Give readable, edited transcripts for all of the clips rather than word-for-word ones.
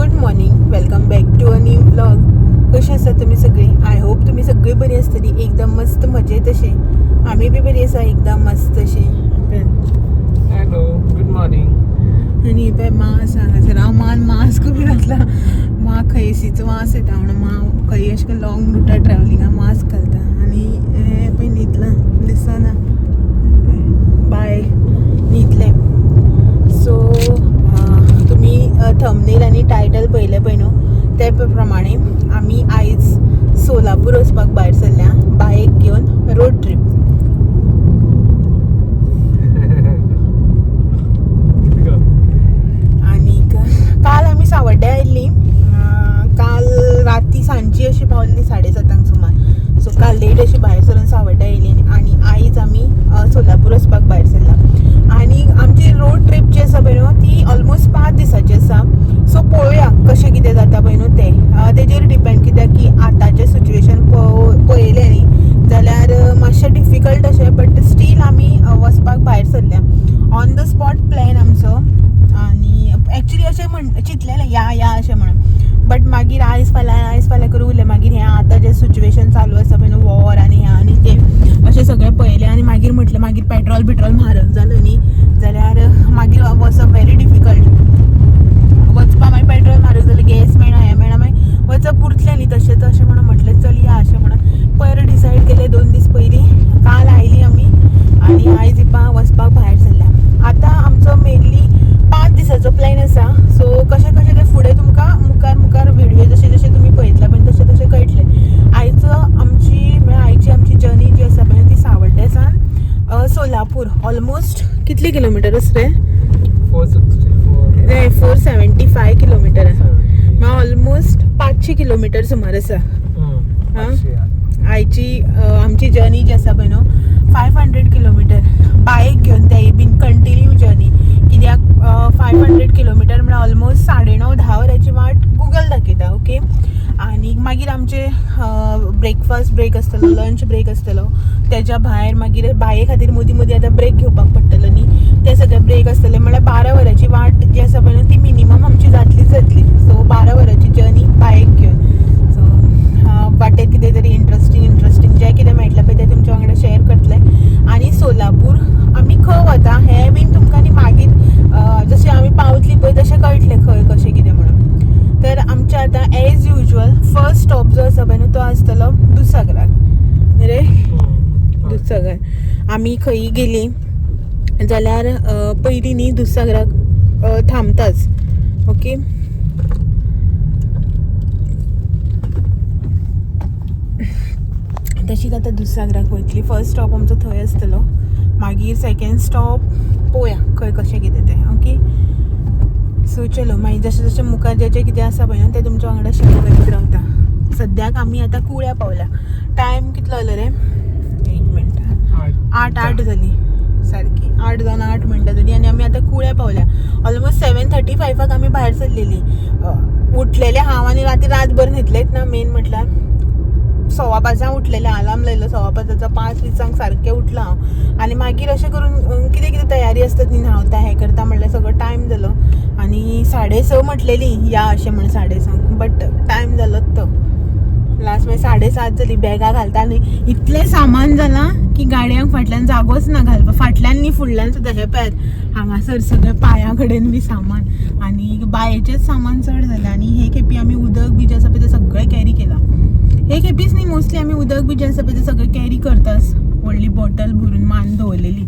Good morning, welcome back to a new vlog. कशी आसा तुमी सगळीं? I hope तुमी सगळीं बरी आसतली, एकदम मस्त मजेत अशी. आमी बी बरी आसा, एकदम मस्त अशी. Hello, good morning. आनी पळय मा आसा हांगासर. हांव मान मास्क बी घातला. मा खंय एसीचो वास येता म्हणून मा खंय अशें करून लॉंग रुटार ट्रॅवलिंगाक मास्क घालता. आनी हें पळय न्हिदलां, दिसना बाय न्हिदलें. सो तुमी थंबनेल आनी टायटल पळयलें पळय न्हू, ते प्रमाणे आमी आयज सोलापूर वचपाक भायर सरल्या बायक घेवन, रोड ट्रीप. आनीक काल आमी सावड्ड्या आयिल्लीं. काल राती सांजची अशी पावल्ली 7:30 सुमार. सो काल लेट अशी भायर सरून सावड्ड्या आयली आनी आयज आमी सोलापूर वचपाक भायर सरला. आनी आमची रोड ट्रीप जी आसा पळय न्हू, ती ऑलमोस्ट 5 दिसाची आसा. सो पळोवया कशें कितें जाता पळय न्हू तें, तेजेर डिपेंड. कित्याक की आतांचें सिच्युएशन पळयलें न्ही जाल्यार मातशें डिफिकल्ट अशें, बट स्टील आमी वचपाक भायर सरल्या. ऑन the spot plan आमचो. आनी एक्चुली अशें म्हण चिंतलेलें या या अशें म्हणून, बट मागीर आयज फाल्यां आयज फाल्यां करून उरलें. मागीर हें आतां जें सिच्युएशन चालू आसा पळय न्हू, वॉर आनी हें आनी तें अशें सगळें पळयलें आनी मागीर म्हटलें मागीर पेट्रोल बिट्रोल म्हारग जालो न्ही जाल्यार मागीर वचप व्हेरी डिफिकल्ट. वचपा मागीर पेट्रोल म्हारग जालें, गॅस मेळना, हें मेळना, मागीर वचप उरतलें न्ही तशें तशें म्हणून म्हटलें चल या अशें म्हणून पयर डिसायड केलें 2 दीस पयलीं. काल आयली आमी आनी आयज इपा वचपाक भायर सरल्या. आतां आमचो मेनली 5 दिसाचो प्लॅन आसा. सो कशें कशें तें फुडें तुमकां मुखार मुखार व्हिडियो जशे जशे तुमी पळयतले पळय तशें तशें कळटलें. आयचो आमची म्हळ्यार आयची आमची जर्नी जी आसा पळय ती सावड्डे सावन सोलापूर. ऑलमोस्ट कितले किलोमिटर आसा रे? 464. रे, 475 किलोमिटर आसा. मागीर ऑलमोस्ट 500 किलोमिटर सुमार आसा. आयची आमची जर्नी जी आसा पळय न्हू, 500 किलोमिटर बायक घेवन, तेय बीन कंटिन्यू जर्नी. कित्याक 500 किलोमिटर म्हळ्यार ऑलमोस्ट 9:30 10 वरांची वाट गुगल दाखयता. ओके, आनी मागीर आमचे ब्रेकफास्ट ब्रेक आसतलो, लंच ब्रेक आसतलो, तेज्या भायर मागीर बाये खातीर मदीं मदीं आतां ब्रेक घेवपाक पडटलो न्ही, ते सगळे ब्रेक आसतले. म्हळ्यार 12 वरांची वाट जी आसा पळय न्हू, ती मिनिमम आमची जातलीच जातली. सो 12 वरांची जर्नी बायक घेवन. सो वाटेर कितें तरी इंट्रस्टींग इंट्रस्टींग जें कितें मेळटलें पळय तें तुमच्या वांगडा शेअर करतलें. आनी सोलापूर आमी खंय वता हें बीन तुमकां न्ही मागीर जशें आमी पावतली पळय तशें कळटलें खंय कशें कितें म्हणून. तर आमचें आतां एज युजल फर्स्ट स्टॉप जो आसा पळय न्हू, तो आसतलो दुधसागराक न्ही रे? दुधसागर. आमी खंयी गेलीं जाल्यार पयलीं न्ही दुधसागराक थांबताच. ओके, तशीच आतां दुधसागराक वयतली. फर्स्ट स्टॉप आमचो थंय आसतलो. मागीर सेकेंड स्टॉप पळोवया खंय कशें कितें तें. ओके, सो चलो मागीर जशें जशें मुखार जें जें कितें आसा पळय न्हू तें तुमच्या वांगडा शेअर करीत रावता. सद्याक आमी आतां कुळ्या पावल्या. टायम कितलो जालो रे? एक मिनट. 8 जाली सारकी, 8 जावन 8 मिनटां जाली आनी आमी आतां कुळ्या पावल्या. ऑलमोस्ट 7:35 आमी भायर सरलेली. उठलेले हांव आनी राती रातभर न्हिदलेच ना. मेन म्हटल्यार 5:15 उठलेलें, अलार्म लायलो 5:15, 5:20 सारकें उठलां हांव. आनी मागीर अशें करून कितें कितें तयारी आसता न्ही, न्हांवता हें करता म्हणल्यार सगळो टायम जालो. आनी 6:30 म्हटलेली या अशें म्हण 6:30, बट टायम जालोच तो लास्ट. मागीर 7:30 जाली. बॅगां घालता न्ही, इतलें सामान जालां की गाडयांक फाटल्यान जागोच ना घालपाक, फाटल्यान न्ही फुडल्यान सुद्दां. हें पळयात हांगासर सगळें पांया कडेन बी सामान आनी बायेचेंच सामान चड जालें. आनी हे खेपी आमी उदक बी जें आसा पळय तें सगळें कॅरी केलां. हे खेपीच न्ही, मोस्टली आमी उदक बी जें आसा पळय तें सगळें कॅरी करताच. व्हडली बॉटल भरून मान दवरलेली,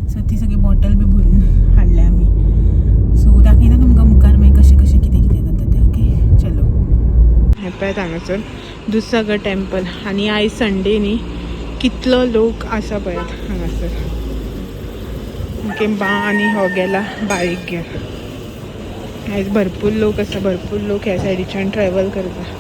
सो ती सगळी बॉटल बी भरून हाडल्या आमी. सो दाखयता तुमकां मुखार मागीर कशें कशें कितें कितें जाता तें. ओके, चलो. हें पळयात हांगासर दुधसागर टेम्पल. आनी आयज संडे न्ही, कितलो लोक आसा पळयात हांगासर. ओके, बा आनी हो गेला बायक घेवन. आयज भरपूर लोक आसा, भरपूर लोक ह्या सायडीच्यान ट्रॅवल करता.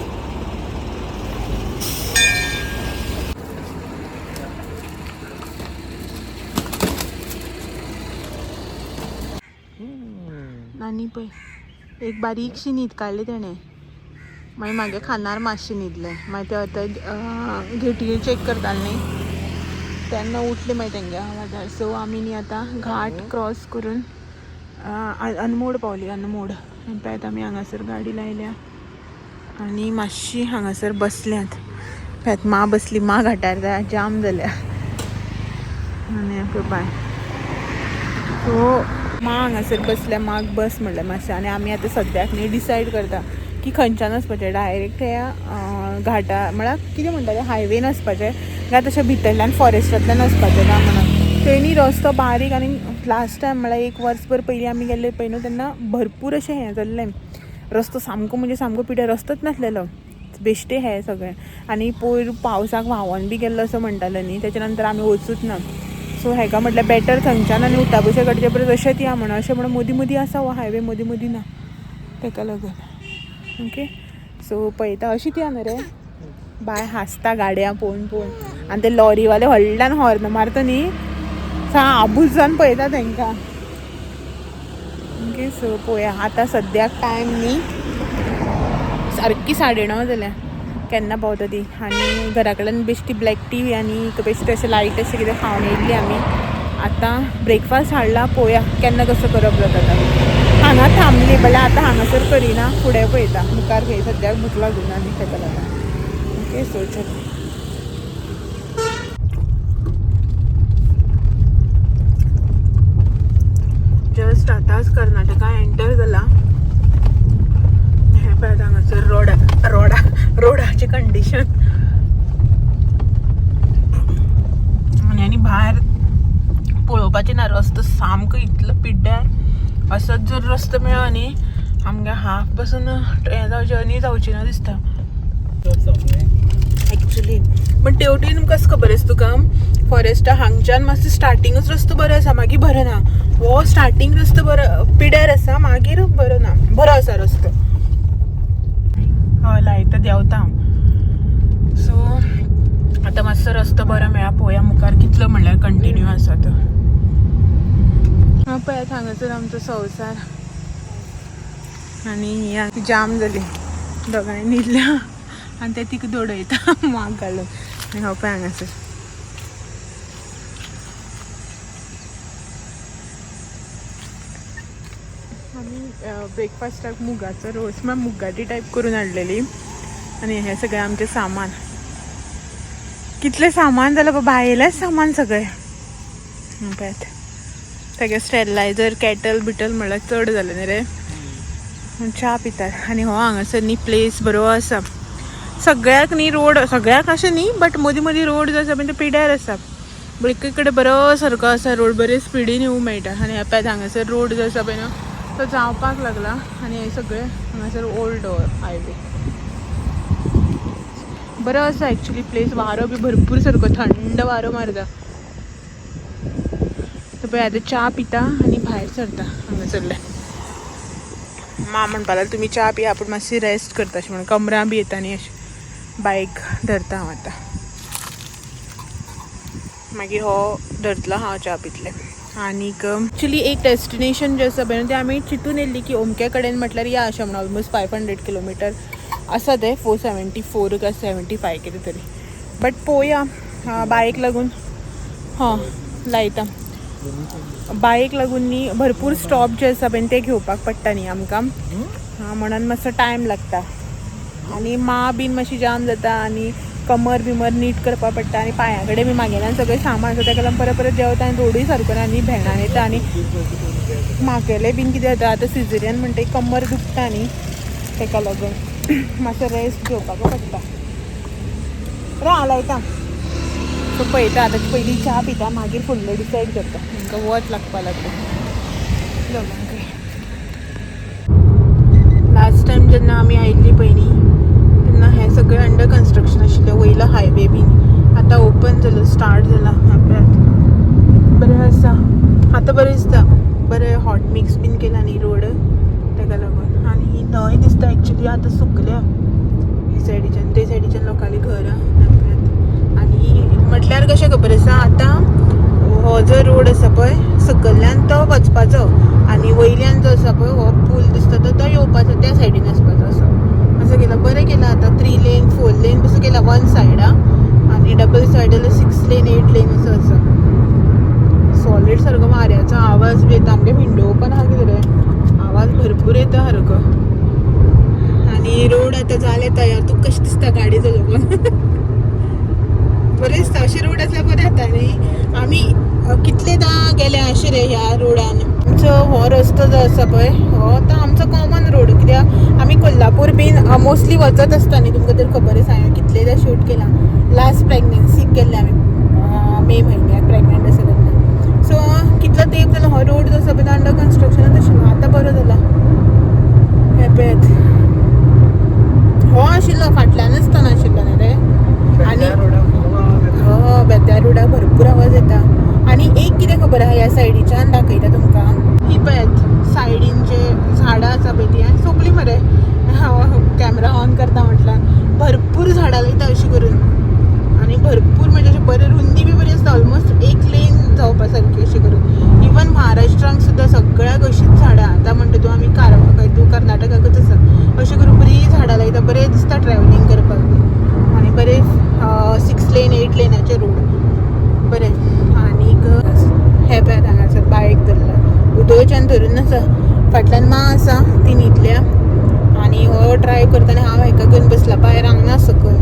आनी पळय एक बारीकशी न्हीद काडली तेणें, मागीर मागे खानार मातशें न्हिदलें. मागीर ते आतां घेटी चॅक करताले न्ही तेन्ना उठले मागीर तेंगे आवाजार. सो आमी न्ही आतां घाट क्रॉस करून अनमोड पावली. अनमोड. पळयात आमी हांगासर गाडी लायल्या आनी मातशी हांगासर बसल्यात. पळयात माँ बसली, माँ घाटार जाम जाल्या. आनी पळय बाय, सो माँ हांगासर बसल्या, माक बस म्हणलें मातशें. आनी आमी आतां सद्याक न्ही डिसायड करता की खंयच्यान वचपाचें, डायरेक्ट ह्या घाटा म्हळ्यार कितें म्हणटा तें हायवेन वचपाचें काय तशें भितरल्यान फॉरेस्टांतल्यान वचपाचें काय म्हणून. तेणी रस्तो बारीक आनी लास्ट टायम म्हळ्यार एक वर्सभर पयलीं आमी गेल्ले पळय न्हू, तेन्ना भरपूर अशें हें जाल्लें, रस्तो सामको म्हणजे सामको पिड्यार, रस्तोच नासलेलो, बेश्टे हे सगळें. आनी पयर पावसाक व्हांवोन बी गेल्लो असो म्हणटालो न्ही, तेच्या नंतर आमी वचूच ना. सो हेका म्हटल्यार बेटर थंयच्यान आनी उटाबशे काडचे परस अशेंच या म्हणून, अशें म्हणून मदीं मदीं आसा हो हायवे, मदीं मदीं ना, तेका लागून. ओके, सो पळयता अशीच या न्हू रे बाय. हांसता गाडयां पळोवन पळोवन. आनी ते लॉरीवाले व्हडल्यान हॉर्न मारता न्ही, आबूज जावन पळयता तांकां. ओके, सो पळोवया आतां सद्याक टायम न्ही सारकी 9:30 जाल्या, केन्ना पावता ती. आनी घरा कडेन बेश्टी ब्लॅक टी आनी बेश्टे अशें लायट अशें कितें खावन येयल्ली आमी. आतां ब्रेकफास्ट हाडला, पळोवया केन्ना कसो करप जाता तें. हांगा थांबली जाल्यार आतां हांगासर करिना, फुडें पळयता मुखार खंय, सद्याक भूक लागूना न्ही तेका लागून. ओके, सो चलो. जस्ट आतांच कर्नाटका एंटर जाला. हें पळयात हांगासर रोडा रोडा रोडाची कंडिशन. आनी आनी भायर पळोवपाचें ना, रस्तो सामको इतलो पिड्ड्यार. असोच जर रस्तो मेळ्ळो न्ही आमगे हाफ पासून हें जावचें, जर्नी जावची ना दिसता एक्चुली. पण तेवटेन कसं खबर आसा तुका, फॉरेस्टा हांगच्यान मातसो स्टार्टिंगूच रस्तो बरो आसा, मागीर बरो ना. हो स्टार्टींग रस्तो बरो पिड्यार आसा, मागीर बरो ना, बरो आसा रस्तो. हय लायता देंवता हांव. सो आतां मातसो रस्तो बरो मेळ्ळा, पळोवया मुखार कितलो म्हणल्यार कंटिन्यू आसा तो. हां पळयात हांगासर आमचो संवसार. आनी ही जाम जाली, दोगांय न्हिदल्या आनी ते तिका दोडयता माग घालून. आनी हो पळय हांगासर आमी ब्रेकफास्टाक मुगाचो रोस म्हळ्यार मुगाटी टायप करून हाडलेली. आनी हें सगळें आमचें सामान, कितलें सामान जालां भायलेंच सामान सगळें. पळयात तागे स्टेरलायजर कॅटल बिटल म्हळ्यार चड जालें न्ही रे. च्या पितात. आनी हो हांगासर न्ही प्लेस बरो आसा सगळ्याक न्ही रोड, सगळ्याक अशें न्ही बट मदीं मदीं रोड जो आसा पळय ते पिड्यार आसा, बट एक कडेन बरो सारको आसा रोड, बरे स्पिडीन येवंक मेळटा. आनी ह्या पळयात हांगासर रोड जो आसा पळय न्हू तो जावपाक लागला. आनी हे सगळे हांगासर ओल्ड हायवे बरो आसा एक्चुली प्लेस. वारो बी भरपूर सारको थंड वारो मारता. तो पळय आतां च्या पिता आनी भायर सरता हांगासरल्यान. माँ म्हणपा लागली तुमी च्या पिया, पूण मातशी रेस्ट करता अशें म्हणून कमरां बी येता न्ही अशें. बायक धरता हांव आतां, मागीर हो धरतलो हांव च्या पितलें. आनीक एक्चुली एक डेस्टिनेशन जें आसा पळय तें आमी चिंतून येयल्ली की अमके कडेन म्हटल्यार या अशें म्हणून. ऑलमोस्ट 500 किलोमिटर आसा तें, 474 काय 75 कितें तरी, बट पळोवया. बायक लागून हां लायता, बायक लागून न्ही भरपूर स्टॉप जे आसा पळय ते घेवपाक पडटा न्ही आमकां, म्हणून मातसो टायम लागता. आनी माँ बीन मातशी जाम जाता आनी कमर बिमर नीट करपाक पडटा. आनी पांया कडेन बी मागेल्यान सगळें सामान आसा, तेका लागून परत परत देंवता आनी रोडूय सारको ना आनी भेंडान येता. आनी मागेलें बीन कितें जाता आतां सिजरियन म्हणटकीर कमर दुखता न्ही, तेका लागून मातसो रेस्ट घेवपाक पडटा. रा लायता. सो पळयता आतां पयलीं च्या पिता, मागीर फुडलें डिसायड करता. तांकां वत लागपा लागलें दोगांकय. लास्ट टायम जेन्ना आमी आयिल्ली पळय न्ही तेन्ना हें सगळें अंडर कन्स्ट्रक्शन आशिल्लें, वयलो हायवे बीन. आतां ओपन जालो, स्टार्ट जाला. बरें आसा आतां, बरें दिसता, बरें हॉट मिक्स बीन केला न्ही रोड, तेका लागून. आनी ही न्हंय दिसता एक्चुली आतां सुकल्या ही सायडीच्यान, ते सायडीच्यान लोकांली घरां. आनी म्हटल्यार कशें खबर आसा, आतां हो जो रोड आसा पळय सकयल्यान तो वचपाचो आनी वयल्यान जो आसा पळय हो पूल दिसता तो तो येवपाचो, त्या सायडीन वचपाचो. असो असो केला, बरें केलां आतां. 3 लेन 4 लेन पसून केला वन सायड आनी डबल सायड जाल्यार 6 लेन 8 लेन असो आसा. सॉलीड सारको वाऱ्याचो आवाज बी येता. आमगे विंडो ओपन आहा कितें रे, आवाज भरपूर येता सारको. आनी रोड आतां जाले तयार. तुका कशें दिसता गाडी चलोवपाक? बरें दिसता. अशे रोड आसल्यार बरें जाता न्ही. आमी कितलेदां गेले अशे रे ह्या रोडान. आमचो हो रस्तो जो आसा पळय हो आतां आमचो कॉमन रोड, कित्याक आमी कोल्हापूर बीन मोस्टली वचत आसता न्ही. तुमकां तर खबर आसा, हांवें कितलेदां शूट केला. लास्ट प्रेग्नेन्सीक गेल्ले आमी, मे म्हयन्याक प्रेग्नंट आसा तेन्ना. सो कितलो तेंप जालो हो रोड जो आसा पळय तो अंडर कन्स्ट्रक्शनात आशिल्लो, आतां बरो जाला. हे पळयात, हो आशिल्लो फाटल्यानच तो नाशिल्लो न्ही रे. आणि हो, बेत्या रोडाक भरपूर आवाज येता. आनी एक कितें खबर आहा, ह्या सायडीच्यान दाखयता तुमकां. ही पळयात सायडीन जे झाडां आसा पळय ती आनी सोंपली मरे. हांव कॅमेरा ऑन करता म्हटल्यार भरपूर झाडां लायता अशी करून. आनी भरपूर म्हणजे अशें बरें रुंदी बी बरी आसता, ऑलमोस्ट एक लेन जावपा सारकी अशी करून. इवन महाराष्ट्रांक सुद्दां सगळ्याक अशीच झाडां. आतां म्हणटा तूं आमी कारवार, तूं कर्नाटकाकूच आसा, अशें करून बरीं झाडां लायता. बरें दिसता ट्रॅवलिंग करपाक बी. आनी बरे 6 लेन 8 लेनाचे रोड बरें. आनीक हे पळयात हांगासर बायक धरला, उदोच्यान धरून आसा. फाटल्यान मा आसा, ती न्हिदल्या. आनी हो ड्रायव करतना हांव हेका घेवन बसला भायर हांगा सकयल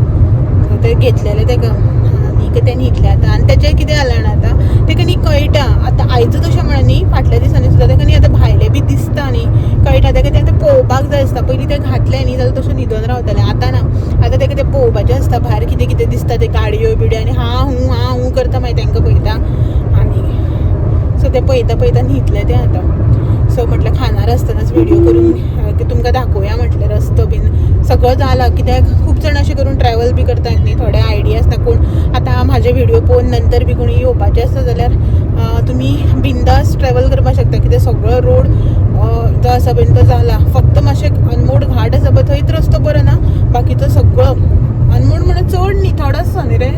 ते घेतलेले तेका. आनीक ते न्हिदले आतां. आनी तेजें कितें जालां जाणा, आतां तेका न्ही कळटा आतां. आयजूच अशें म्हणा न्ही, फाटल्या दिसांनी सुद्दां तेका न्ही आतां भायलें बी दिसता न्ही, कळटा तेका. तें आतां पळोवपाक जाय आसता. पयलीं तें घातलें न्ही जाल्यार तशें न्हिदोन रावतालें, आतां ना. आतां तेका तें पळोवपाचें आसता भायर कितें कितें दिसता ते गाडयो बिडयो. आनी हा हूं हा हूं करता, मागीर तांकां पळयता. आनी सो तें पळयता पळयता न्हिदलें तें आतां. सो म्हटलें खानार आसतनाच व्हिडिओ करून तुमकां दाखोवया म्हटलें. रस्तो बीन सगळो जाला, कित्याक खूब जाण अशें करून ट्रॅवल बी करतात न्ही, थोडे आयडिया आसता. कोण आतां म्हाजे व्हिडिओ पळोवन नंतर बी कोणी येवपाचें आसता जाल्यार तुमी बिंदास ट्रॅवल करपाक शकता, कित्याक सगळो रोड जो आसा पळय तो जाला. फक्त मातशें अनमोड घाट आसा पळय थंयच रस्तो बरो ना, बाकीचो सगळो अनमोड म्हणून चड न्ही, थोडो आसा न्ही रे,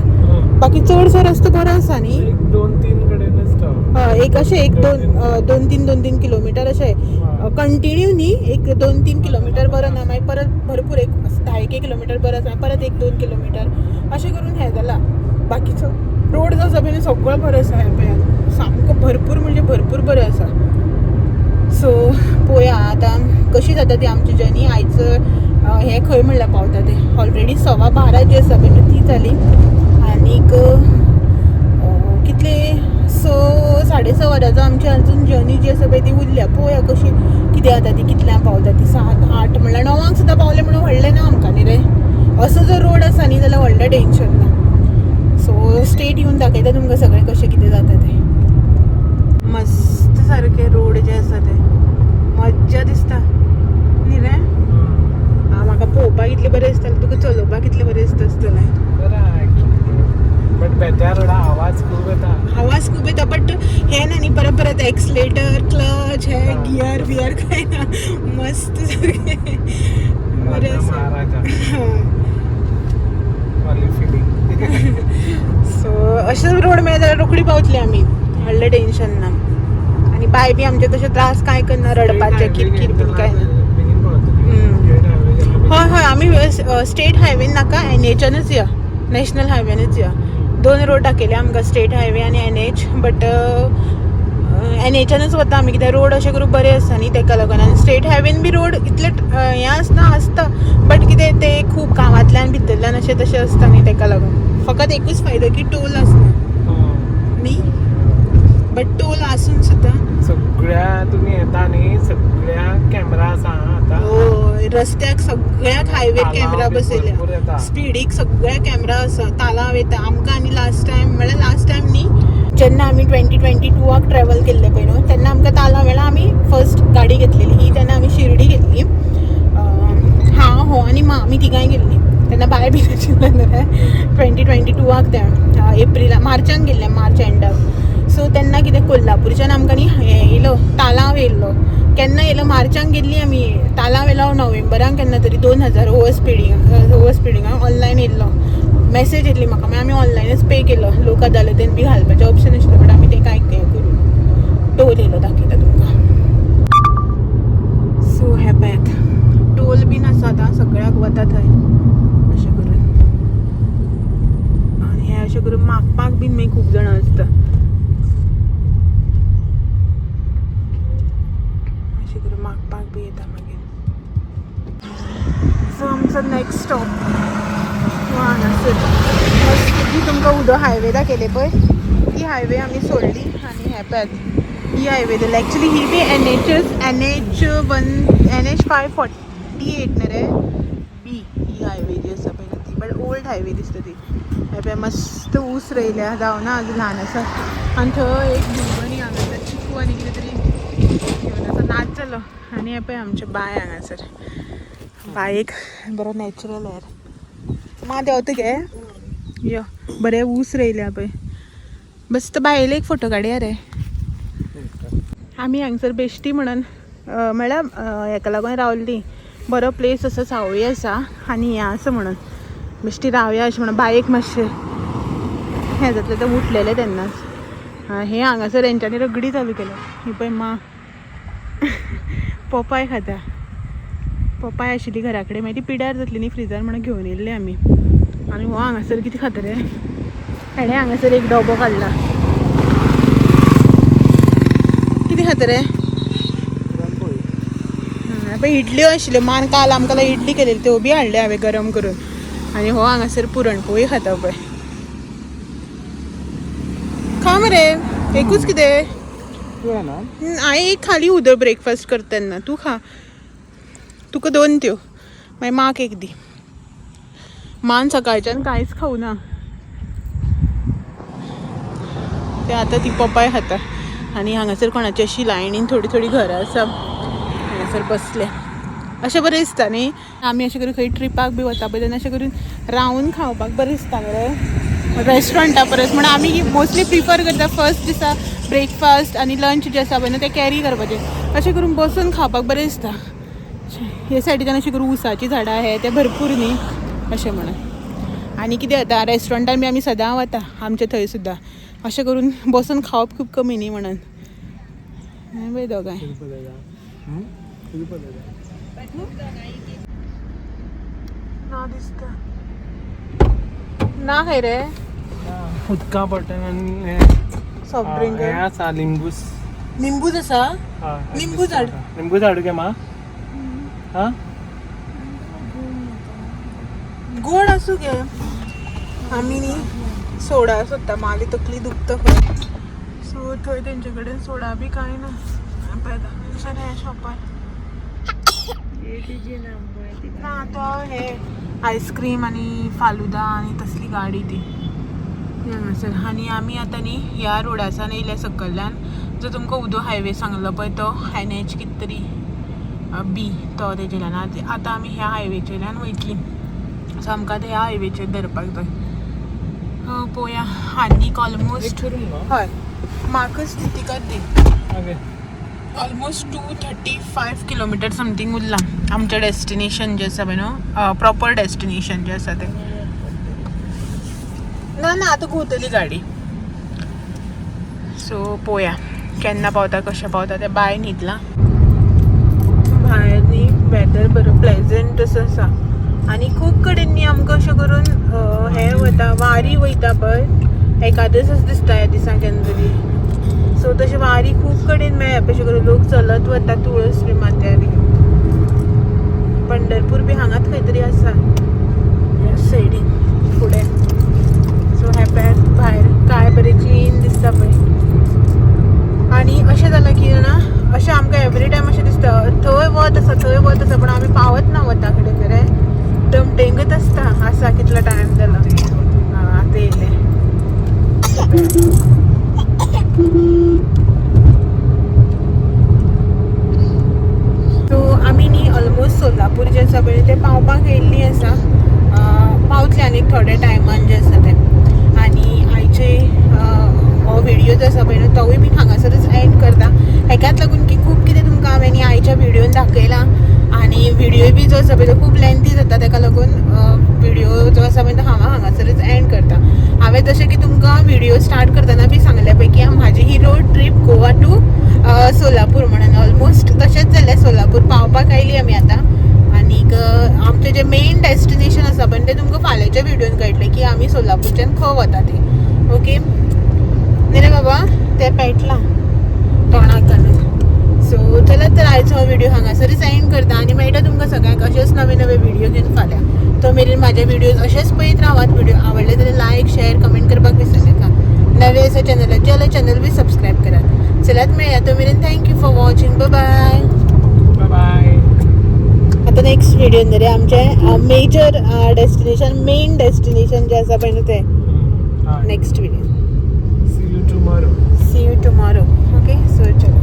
बाकी चडसो रस्तो बरो आसा न्ही. एक दोन तीन कडेनच तो. हय, एक अशें एक दोन 2-3 किलोमिटर अशें कंटिन्यू न्ही, एक 2-3 किलोमिटर बरो ना, मागीर परत भरपूर एक 10 एक किलोमिटर बरो आसा, परत 1-2 किलोमिटर अशें करून हें जाला. बाकीचो रोड जो आसा पळय न्ही सगळो बरो आसा. हें पळयात, सामको भरपूर म्हणजे भरपूर बरो आसा. सो पळोवया आतां कशी जाता ती आमची जर्नी. आयज हें खंय म्हणल्यार पावता तें. ऑलरेडी 12:15 जी आसा पळय ती जाली. आनीक कितले 6-6.5 वरांचो आमची अजून जर्नी जी आसा पळय ती उरल्या. पळोवया कशी कितें जाता ती, कितल्यांक पावता ती. 7-8 म्हणल्यार 9 सुद्दां पावले म्हणून व्हडलें ना आमकां न्ही रे. असो जर रोड आसा न्ही जाल्यार व्हडलें टेंशन ना. सो स्टेट येवन दाखयता तुमकां सगळें कशें कितें जाता तें. मस्त सारके रोड जे आसा ते मज्जा दिसता न्ही रे. हा, म्हाका पळोवपाक इतलें बरें दिसतालें, तुका चलोवपाक कितलें बरें दिसता आसतलें. बरं, बट बेत्या रोडा आवाज खूब येता. आवाज खूब येता, बट हे ना न्ही परत परत एक्सलेटर क्लच हे गियर बियर काय ना, मस्त सारकें बरें राजा आसा. महाराजा वाली फिलिंग. सो अशें रोड मेळ्ळें जाल्यार रोखडी पावतली आमी, व्हडलें टेंशन ना. आनी बाय बी आमचे तशें त्रास कांय करना, रडपाचें किरकीर बीन कांय ना. बेगीन पावतली. हय हय, आमी स्टेट हायवेन नाका, एनएचानच या, नॅशनल हायवेनच या. दोन रोड दाखयले आमकां, स्टेट हायवे आनी एनएच, बट एनएचानच वता आमी, कित्याक रोड अशें करून बरें आसता न्ही तेका लागून. आनी स्टेट हायवेन बी रोड इतले हें आसना, आसता बट कितें ते खूब गांवांतल्यान भितरल्यान अशें तशें आसता न्ही, तेका लागून. फकत एकूच फायदो की टोल आसना न्ही, बट टोल आसून सुद्दां सगळ्या तुम्ही येता न्ही सगळ्या कॅमेरा आसा आतां. हय, रस्त्याक सगळ्याक हायवेर तालाव कॅमेरा बी भरपूर बसयल्या, येता. स्पिडीक सगळ्या कॅमेरा आसा, तालाव येता आमकां. आनी लास्ट टायम म्हळ्यार लास्ट टायम न्ही, जेन्ना आमी 2022 ट्रॅवल केल्लें पळय न्हू, तेन्ना आमकां तालाव मेळ्ळा. आमी फर्स्ट गाडी घेतलेली ही, तेन्ना आमी शिर्डी घेतली. हांव, हो आनी मा, आमी तिगांय गेल्ली तेन्ना. बाय बी नाशिल्लें 2022 तें, एप्रिला मार्चान गेल्लें, मार्च एंडाक. सो तेन्ना कितें कोल्हापूरच्यान आमकां न्ही हें येयलो, तालाव येयल्लो. केन्ना येयलो, मार्चान गेल्ली आमी, तालाव येयलो नोव्हेंबरान केन्ना तरी. 2000 ओवर स्पिडींगाक ऑनलायन येयल्लो मॅसेज येयल्ली म्हाका. मागीर आमी ऑनलायनच पे केलो. लोक अदालतीन बी घालपाचें ऑप्शन आशिल्लें, बट आमी तें कांय हें करूं. टोल येयलो, दाखयता तुमकां. सो हे पळयात, टोल बीन आसा आतां सगळ्याक वता थंय अशें करून. आनी हे अशें करून मागपाक बीन मागीर खूब जाणां आसता अशें. करून मागपाक बी येता मागीर. सो आमचो नेक्स्ट स्टॉप हांगासर. मस्त ही तुमकां उदक हायवे दाखयले पळय, ही हायवे आमी सोडली आनी हे पळयात ही हायवे धरली. एक्चुली ही बी NH 1 NH 548 न्ही रे बी ही हायवे जी आसा पळय ती, बट ओल्ड हायवे दिसता ती. हे पळय मस्त ऊस रोयल्या, जावना अजून ल्हान आसा. आनी थंय एक भुरगो न्ही हांगासर चिकू आनी कितें तरी घेवन आसा, नाच जालो. आनी हे पळय आमचे बाय हांगासर, बायेक बरो नॅचरल एअर. मा देंवता गे, यो बरे ऊस रोयल्या पळय. बस तर बायले एक फोटो काडया रे आमी हांगसर बेश्टी म्हणून, म्हळ्यार हेका लागून रावल्ली. बरो प्लेस आसा, सावळी आसा आनी हें आसा म्हणून बेश्टी रावया अशें म्हणून. बायेक मातशें हें जातलें तें उठलेलें तेन्नाच. हें हांगासर हेंच्यांनी रगडी चालू केल्या. ही पळय मा पोपाय खाता. पोपाय आशिल्ली घरा कडेन, मागीर ती पिड्यार जातली न्ही फ्रिजार म्हणून घेवन येयल्ले आमी. आनी हो हांगासर कितें खाता रे हेणें? हांगासर एक डबो काडला. कितें खाता रे? पळय इडल्यो आशिल्ल्यो मान काल आमकां इडली केलेली, त्यो बी हाडल्यो हांवें गरम करून. आनी हो हांगासर पुरणपोळी खाता पळय. खा मरे एकूच कितें. ना. हांवें एक खाली उदक ब्रेकफास्ट करता तेन्ना. तूं खा, तुका दोन त्यो, मागीर माक एक दी. मान सकाळच्यान कांयच खावना ना. ते आतां ती पोपाय खाता. आनी हांगासर कोणाची अशी लायनीन थोडी थोडी घरां आसा, हांगासर बसले अशें बरें दिसता न्ही. आमी अशें करून खंय ट्रिपाक बी वता पळय तेन्ना अशें करून रावन खावपाक बरें दिसता मरे रेस्टॉरंटा परस. म्हणून आमी मोस्टली प्रिफर करता फर्स्ट दिसा ब्रेकफास्ट आनी लंच जे आसा पळय न्हू ते कॅरी करपाचें. अशें करून बसून खावपाक बरें दिसता. हे सायडीच्यान अशें करून ऊसाचीं झाडां हे ते भरपूर न्ही अशें म्हणून. आनी कितें जाता, रेस्टॉरंटान बी आमी सदां वता आमचे थंय सुद्दां अशें करून बसून खावप खूब कमी न्ही म्हणून. हें पळय दोगांय. तुझं पळयता. ना दिसता ना खंय रे. उदका बॉटल आनी हें सॉफ्ट ड्रिंक. हें आसा लिंबूस. निंबूच आसा. लिंबू झाड. लिंबू झाडू गे मा हा. गोड आसूं गे. आमी न्ही सोडा सोदता, माली तकली दुखता खंय. सो थंय तेंचे कडेन सोडा बी कांय ना. पळयता ह्या शॉपार ना तो हे आयस्क्रीम आनी फालुदा आनी तसली गाडी ती हांगासर. आनी आमी आतां न्ही ह्या रोडासान येयल्या सकयल्यान, जो तुमकां उदो हायवे सांगलो पळय तो एनएच कितें तरी बी तो तेजेल्यान आतां आमी ह्या हायवेचेल्यान वयतली. सो आमकां आतां ह्या हायवेचेर धरपाक जाय. पळोवया आनीक ऑलमोस्ट करूं मुगो. हय, म्हाकाच ती तिकाच दी. ओके. ऑलमोस्ट 235 किलोमिटर समथींग उरलां आमचें डेस्टिनेशन जें आसा पळय न्हू, प्रॉपर डेस्टिनेशन जें आसा तें. ना ना, आतां घुंवतली गाडी. सो पळोवया केन्ना पावता, कशें पावता तें. बाय न्हिदलां भायर न्ही. वेदर बरो प्लेजंट असो आसा. आनी खूब कडेन न्ही आमकां अशें करून हें वता, वारी वयता पळय. एकादस दिसता ह्या दिसा केन्ना तरी. सो तशें वारी खूब कडेन मेळ्ळा. अशें करून लोक चलत वता तुळस बी माथ्यार घेवन. पंढरपूर बी हांगाच खंय तरी आसा ह्या सायडीन फुडें. सो हें पळयात भायर काय बरें क्लीन दिसता पळय. आनी अशें जालां की जाणा, अशें आमकां एवरी टायम अशें दिसता थंय वत आसा, थंय वत आसा, पूण आमी पावत ना वता कडेन मरे. दमटेंगत आसता आसा कितलो टायम जाला. आं, आतां येयलें. सो आमी न्ही ऑलमोस्ट सोलापूर जें आसा पळय तें पावपाक येयल्लीं आसा. पावतले आनीक थोड्या टायमान जें आसा तें. आनी आयचे हो व्हिडियो जो आसा पळय न्हू तोवूय बी हांगासरच एंड करता. हेकाच लागून की खूब कितें तुमकां हांवें न्ही आयच्या व्हिडियोन दाखयलां आनी व्हिडियो बी जो आसा पळय तो खूब लेंथी जाता. ताका लागून व्हिडियो जो आसा पळय तो हांव हांगासरच एंड करता. हांवें जशें की तुमकां व्हिडियो स्टार्ट करतना बी सांगलें पळय की म्हाजी ही road trip Goa to Solapur म्हणून ऑलमोस्ट तशेंच जालें. सोलापूर पावपाक आयली आमी आतां. आनीक आमचें जें मेन डेस्टिनेशन आसा पळय तें तुमकां फाल्यांच्या व्हिडियोन कळटलें की आमी सोलापूरच्यान खंय वता ती. ओके न्ही रे बाबा, तें पेटलां तोंडाक घालून. सो चला तर आयचो हो व्हिडिओ हांगासरच एंड करता आनी मेळटा तुमकां सगळ्यांक अशेच नवे नवे व्हिडिओ घेवन फाल्यां. तो मेरेन म्हाजे व्हिडियोज अशेच पळयत रावात. व्हिडिओ आवडले जाल्यार लायक, शेअर, कमेंट करपाक विसरू नाका. नवे आसा चॅनलाचेर जाल्यार चॅनल बी सबस्क्रायब करात. चलात मेळया, तो मेरेन thank you for watching, bye. Bye. आता नेक्स्ट व्हिडिओ रे आमचे मेजर डेस्टिनेशन, मेन डेस्टिनेशन जे आसा पळय न्हू ते next video. See you tomorrow. See you tomorrow. Okay, so चलो.